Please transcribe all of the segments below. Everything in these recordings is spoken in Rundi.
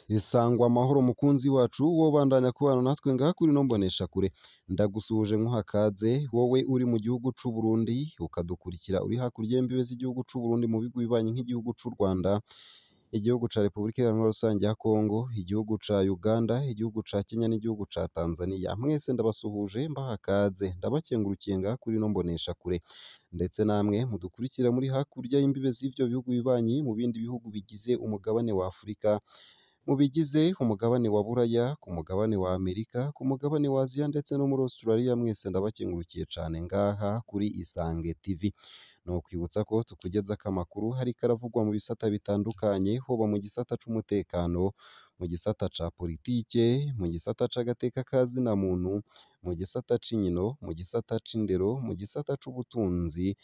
Isangwa amahoro mukunzi wacu, wobandanya kubana natwe ngaha kuri ino mboneshakure. Ndagusuhuje nkuha kaze wowe uri mu gihugu c'u Burundi, ukadukurikira uri hakurya y'imbibe z'igihugu c'u Burundi mu bihugu bibanyi nk'igihugu c'u Rwanda, igihugu ca Repubulika Iharanira Rusange ya Kongo, igihugu ca Uganda, igihugu ca Kenya n'igihugu ca Tanzania. Mwese ndabasuhuje mbaha kaze, ndabakengurukiye ngaha kuri ino mboneshakure. Ndetse namwe mudukurikira muri hakurya y'imbibe z'ivyo bihugu bibanyi mu bindi bihugu bigize umugabane wa Afurika, mu bigize umugabane wa Buraya, ku mugabane wa Amerika, ku mugabane wa Aziya ndetse no muri Australia, mwese ndabakengurukiye cane ngaha kuri Isange TV. Nokwibutsa ko tukugezako amakuru hariko aravugwa mu bisata bitandukanye, hoba mu gisata c'umutekano, mu gisata ca politike, mu gisata c'agateka ka zina muntu, mu gisata c'inkino, mu gisata c'indero, mu gisata c'ubutunzi,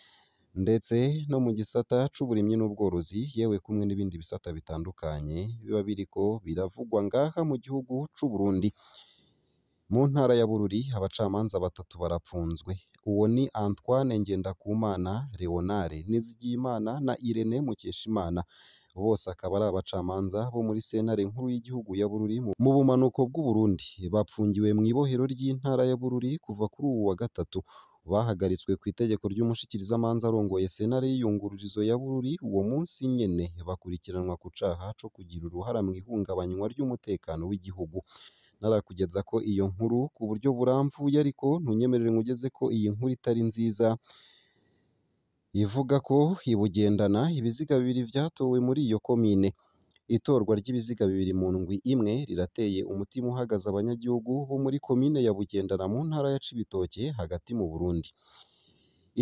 ndetse no mu gisata c'uburimyi n'ubworozi, yewe kumwe n'ibindi bisata bitandukanye biba biriko biravugwa ngaha mu gihugu c'u Burundi. Mu ntara ya Bururi abacamanza batatu barapfunzwe. Uwo ni Antoine Ngendakumana, Leonard Nizigiyimana na Irene Mukeshimana. Bose akaba ari abacamanza bo muri sentare nkuru y'igihugu ya Bururi mu bumanuko bw'Uburundi. Bapfungiwe mw'ibohero ry'intara ya Bururi kuva kuri uwu wa gatatu. Bahagaritswe kw'itegeko ry'umushikirizamanza arongoye sentare y'iyungururizo ya Bururi uwo munsi nyene, bakurikiranwa ku caha co kugira uruhara mw'ihungabanywa ry'umutekano w'igihugu. Narakugezako iyo nkuru ku buryo buramvuye ariko ntunyemerere nkugezeko iyi nkuru itari nziza, ivuga ko i Bugendana ibiziga bibiri vyatowe muri iyo komine. Itorwa ry'ibiziga bibiri mu ndwi imwe rirateye umutima uhagaze abanyagihugu bo muri komine ya Bugendana mu ntara ya Cibitoke hagati mu Burundi.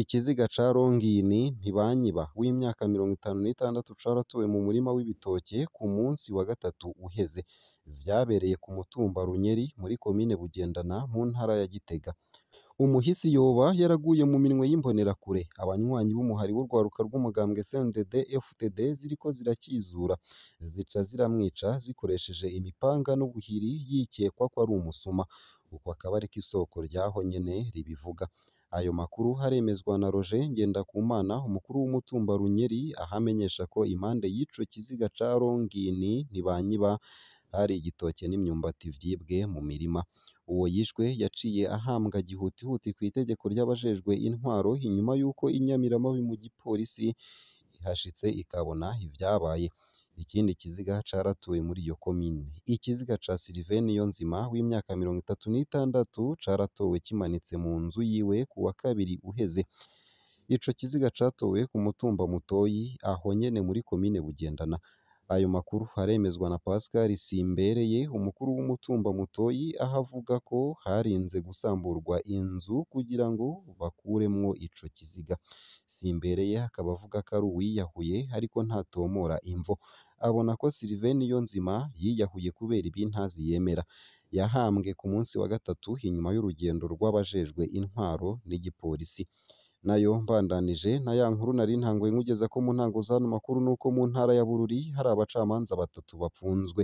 Ikiziga ca Rongini Ntibanyiba w'imyaka 56 caratowe mu murima w'ibitoke ku munsi wa gatatu uheze. Vyabereye ku mutumba Runyeri muri komine Bugendana mu ntara ya Gitega. Umuhisi yoba yaraguye mu minwe y'imbonerakure. Abanywanyi b'umuhari w'urwaruka rw'umugambwe CNDD FDD ziriko zirakizura, zica ziramwica zikoresheje imipanga n'ubuhiri yikekwa ko ari umusuma. Uko akaba ariko isoko ryaho nyene ribivuga. Ayo makuru aremezwa na Roger Ngendakumana, umukuru w'umutumba Runyeri, aho amenyesha ko impande y'ico kiziga ca Rongini Ntibanyiba hari igitoke n'imyumbati vyibwe mu mirima. Uwo yishwe yaciye ahambwa gihutihuti kw'itegeko ry'abajejwe intwaro inyuma y'uko inyamiramabi mu gipolisi ihashitse ikabona ivyabaye. Ikindi kiziga caratowe muri iyo komine. Ikiziga ca Sylvain Niyonzima w'imyaka 36 caratowe kimanitse mu nzu yiwe ku wa kabiri uheze. Ico kiziga catowe ku mutumba Mutoyi aho nyene muri komine Bugendana. Ayo makuru aremezwa na Pascal Simbereye, umukuru w'umutumba Mutoyi, aho avuga ko harinze gusamburwa inzu kugira ngo bakuremwo ico kiziga. Simbereye akaba avuga ko ari uwiyahuye ariko ntatomora imvo. Abona ko Sylvain Niyonzima yiyahuye kubera ibintazi yemera. Yahambwe ku munsi wa gatatu inyuma y'urugendo rw'abajejwe intwaro n'igipolisi. Nayo mbandanije na ya nkuru nari ntanguye nkugezako mu ntango z'ano makuru nuko mu ntara ya Bururi hari abacamanza batatu bapfunzwe.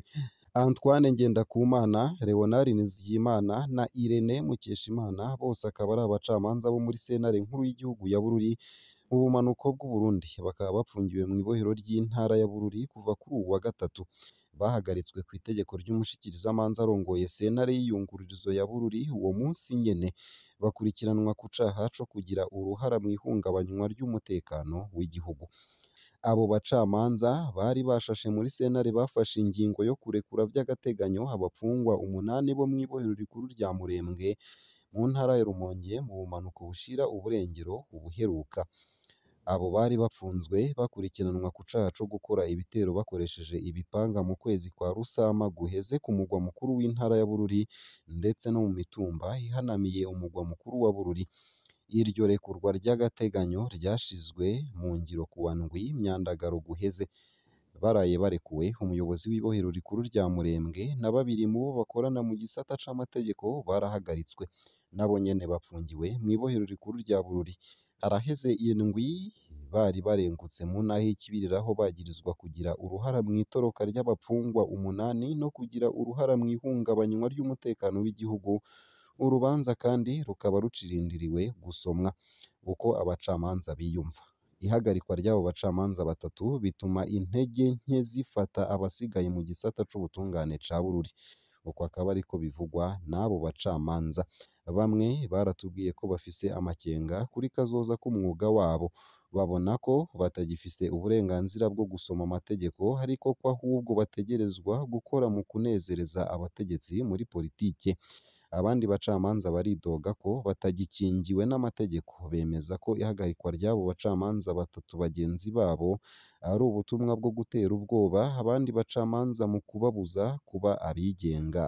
Antoine Ngendakumana, Leonard Nizigiyimana na Irene Mukeshimana bose akaba ari abacamanza bo muri sentare nkuru y'igihugu ya Bururi mu bumanuko bw'Uburundi. Bakaba bapfungiwe mw'ibohero ry'intara ya Bururi kuva kuri uwu wa gatatu. Bahagaritswe kw'itegeko ry'umushikirizamanza arongoye sentare y'iyungururizo ya Bururi uwo munsi nyene. Bakurikiranwa ku caha co kugira uruhara mw'ihungabanywa ry'umutekano w'igihugu. Abo bacamanza bari bashashe muri sentare bafashe ingingo yo kurekura vy'agateganyo abapfungwa umunani bo mw'ibohero rikuru rya Murembwe mu ntara ya Rumonge mu bumanuko bushira uburengero ubuheruka. Abo bari bapfunzwe bakurikiranwa ku caha co gukora ibitero bakoresheje ibipanga mu kwezi kwa Rusama guheze ku mugwa mukuru w'intara ya Bururi ndetse no mu mitumba ihanamiye umugwa mukuru wa Bururi. Iryo rekurwa ry'agateganyo ryashizwe mu ngiro kuwa ndwi Myandagaro guheze. Baraye barekuwe, umuyobozi w'ibohero rikuru rya Murembwe na babiri mu bo bakorana mu gisata c'amategeko barahagaritswe. Nabo nyene bapfungiwe mw'ibohero rikuru rya Bururi. Haraheze indwi bari barengutse mu ntara y'Ikibiriraho bagirizwa kugira uruhara mw'itoroka ry'abapfungwa umunani no kugira uruhara mw'ihungabanywa ry'umutekano w'igihugu. Urubanza kandi rukaba rucirindiriwe gusomwa. Uko abacamanza biyumva. Ihagarikwa ry'abo bacamanza batatu bituma intege nke zifata abasigaye mu gisata c'ubutungane ca Bururi. Uko akaba ariko bivugwa n'abo bacamanza. Bamwe baratubwiye ko bafise amakenga kuri kazoza k'umwuga wabo, babona ko batagifise uburenganzira bwo gusoma amategeko, ariko ko ahubwo bategerezwa gukora mu kunezereza abategetsi muri politike. Abandi bacamanza baridoga ko batagikingiwe n'amategeko, bemeza ko ihagarikwa ry'abo bacamanza batatu bagenzi babo ari ubutumwa bwo gutera ubwoba abandi bacamanza mu kubabuza kuba abigenga.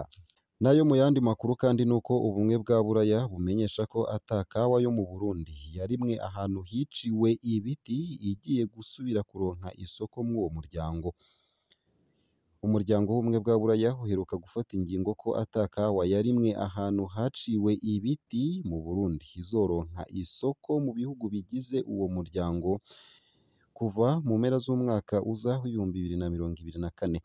Nayo mu yandi makuru kandi nuko Ubumwe bwa Buraya bumenyesha ko ata kawa yo mu Burundi yarimwe ahantu hiciwe ibiti igiye gusubira kuronka isoko mw'uwo muryango. Umuryango w'Ubumwe bwa Buraya uheruka gufata ingingo ko ata kawa yarimwe ahantu haciwe ibiti mu Burundi izoronka isoko mu bihugu bigize uwo muryango kuva mu mpera z'umwaka uza w'2024.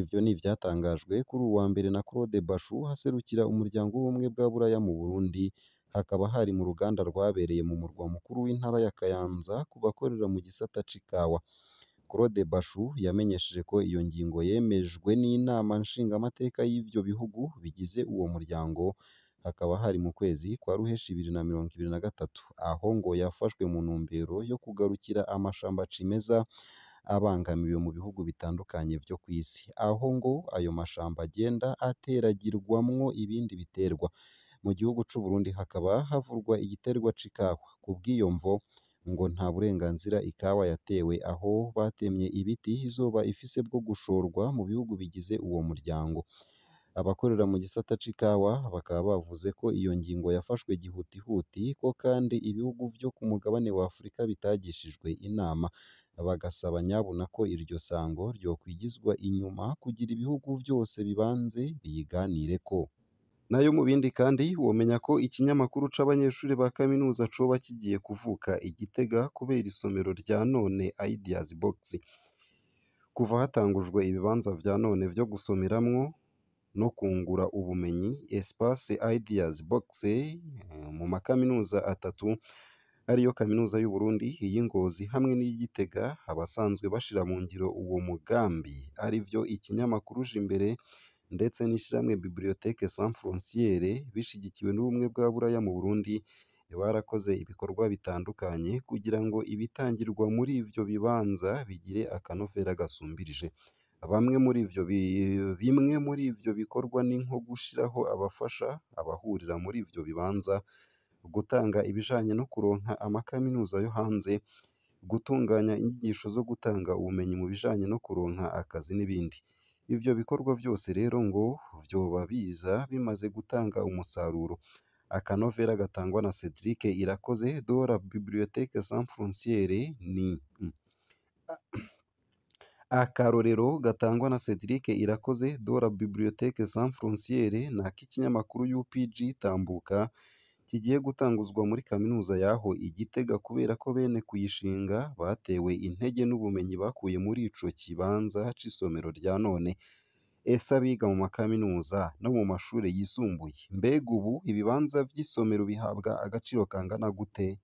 Ivyo ni ivyatangajwe kuri uwu wa mbere na Claude Bashu aserukira umuryango w'Ubumwe bwa Buraya mu Burundi, hakaba hari mu ruganda rwabereye mu murwa mukuru w'intara ya Kayanza ku bakorera mu gisata c'ikawa. Claude Bashu yamenyesheje ko iyo ngingo yemejwe n'inama nshingamateka y'ivyo bihugu bigize uwo muryango, hakaba hari mu kwezi kwa Ruheshi 2023, aho ngo yafashwe mu ntumbero yo kugarukira amashamba cimeza abangamiwe mu bihugu bitandukanye vyo kw'isi, aho ngo ayo mashamba agenda ateragirwamwo ibindi biterwa. Mu gihugu c'Uburundi hakaba havurwa igiterwa c'ikawa. Kubw'iyo mvo ngo nta burenganzira ikawa yatewe aho batemye ibiti izoba ifise bwo gushorwa mu bihugu bigize uwo muryango. Abakorera mu gisata c'ikawa bakaba bavuze ko iyo ngingo yafashwe gihutihuti, ko kandi ibihugu vyo ku mugabane wa Afurika bitagishijwe inama, bagasaba nyabuna ko iryo sango ryokwigizwa inyuma kugira ibihugu vyose bibanze biyiganireko. Nayo mu bindi kandi womenya ko ikinyamakuru c'abanyeshuri ba kaminuza coba kigiye kuvuka i Gitega kubera isomero rya none Ideas Box. Kuva hatangujwe ibibanza vya none vyo gusomeramwo no kungura ubumenyi Espace Ideas Box mu makaminuza atatu ariyo Kaminuza y'u Burundi, iy'i Ngozi hamwe n'iy'i Gitega, abasanzwe bashira mu ngiro uwo mugambi arivyo ikinyamakuru Jimbere ndetse n'ishirahamwe Bibliothèque Sans Frontières bishigikiwe n'Ubumwe bwa Buraya mu Burundi, barakoze ibikorwa bitandukanye kugira ngo ibitangirwa muri ivyo bibanza bigire akanovera gasumbirije. Bamwe muri ivyo bimwe muri ivyo bikorwa ni nko gushiraho abafasha abahurira muri ivyo bibanza, gutanga ibijanye no kuronka amakaminuza yo hanze, gutunganya inyigisho zo gutanga ubumenyi mu bijanye no kuronka akazi n'ibindi. Ivyo bikorwa vyose rero ngo vyoba biza bimaze gutanga umusaruro. Akanovera gatangwa na Cédric Irakoze de la Bibliothèque Sans Frontières ni Akarorero gatangwa na Cédric Irakoze de la Bibliothèque Sans Frontières ni ak'ikinyamakuru UPG Tambuka kigiye gutanguzwa muri kaminuza y'aho i Gitega kubera ko bene kuyishinga batewe intege n'ubumenyi bakuye muri ico kibanza c'isomero rya none. Ese abiga mu makaminuza no mu mashure yisumbuye, mbega ubu ibibanza vy'isomero bihabwa agaciro kangana gute?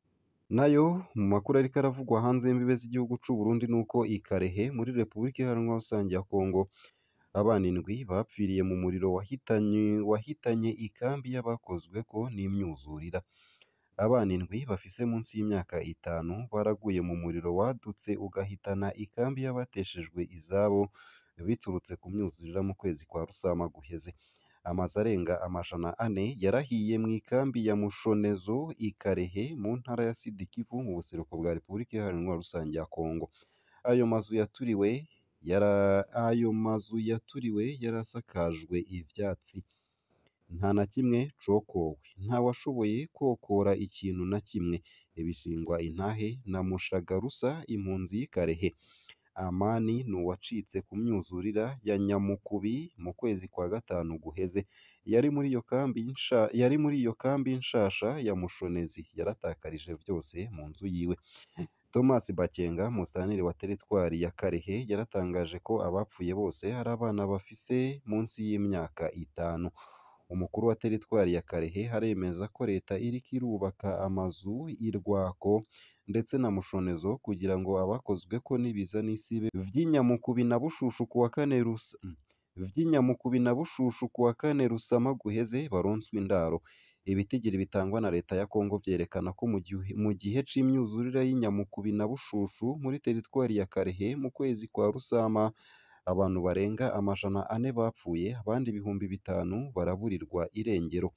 Nayo mu makuru ariko aravugwa hanze y'imbibe z'igihugu c'u Burundi nuko i Karehe muri Repubulika Iharanira Rusange ya Kongo abana indwi bapfiriye mu muriro wahitanye ikambi y'abakozweko n'imyuzurira. Abana indwi bafise munsi y'imyaka 5 baraguye mu muriro wadutse ugahitana ikambi y'abateshejwe izabo biturutse ku myuzurira mu kwezi kwa Rusama guheze. Amazu arenga 400 yarahiye mu ikambi ya Mushonezo i Karehe mu ntara ya Sud Kivu mu buseruko bwa Repubulika Iharanira Rusange ya Kongo. Ayo mazu yaturiwe yarasakajwe ivyatsi, nta na kimwe cokowe, nta washoboye kokora ikintu na kimwe, bishingwa intahe na Mushagarusa impunzi y'i Karehe. Amani ni uwacitse ku myuzurira ya Nyamukubi mu kwezi kwa gatanu guheze. Yari muri iyo kambi nshasha ya Mushonezi, yaratakarije vyose mu nzu yiwe. Thomas Bakenga, musitanteri wa teritwari ya Karehe, yaratangaje ko abapfuye bose ari abana bafise munsi y'imyaka 5. Umukuru wa teritwari ya Karehe aremeza ko leta iriko irubaka amazu i Rwako ndetse na Mushonezo kugira ngo abakozweko n'ibiza n'isibe vy'Inyamukubi na Bushushu kuwa kane Rusa vy'Inyamukubi na Bushushu kuwa kane Rusama guheze baronswe indaro. Ibitigiri bitangwa na leta ya Kongo vyerekana ko mu gihe c'imyuzurire y'Inyamukubi na Bushushu muri teritwari ya Karehe mu kwezi kwa Rusama abantu barenga 400 bapfuye, abandi 5000 baraburirwa irengero.